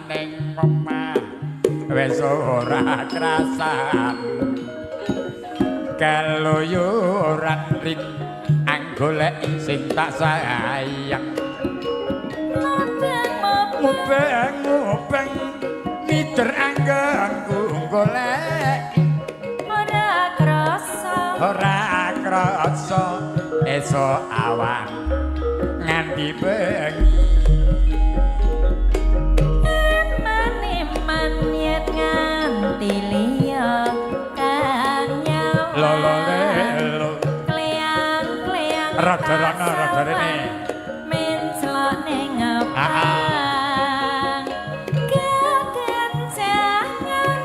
ning omah wis ora krasan, keluyuran rin anggolek sing tak sayang. Mubeng mubeng. Mubeng mubeng mider anggonku golek. Ora krasa. Ora krasa esuk awan nganti bengi. Eman-eman yen nganti liya kang nyawang. Lolo lelo. Kleang-kleang. Rada rono, rada rene. Menclok ning Ah, ngepang. Kekencangan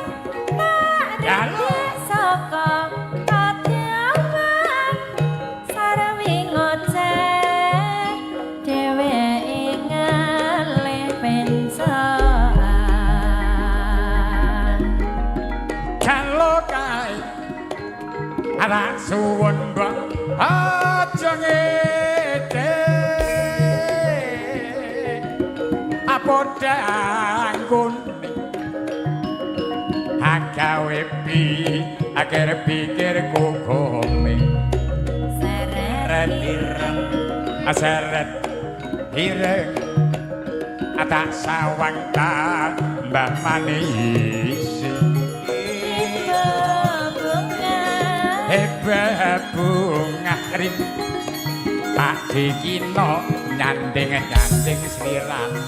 tak Ya, lho. rembek saka kadawan, sarwi ngoceh dheweke ngalih pencokan. Kalau kae anak suwun mbok aja ngede, apa dangkune agawe pi akhir pikir kukome. Seret. Ireng, seret ireng, tak sawang tambah manis. Bunga. Hebah bunga rin tak dikino nyanding nyanding slirane.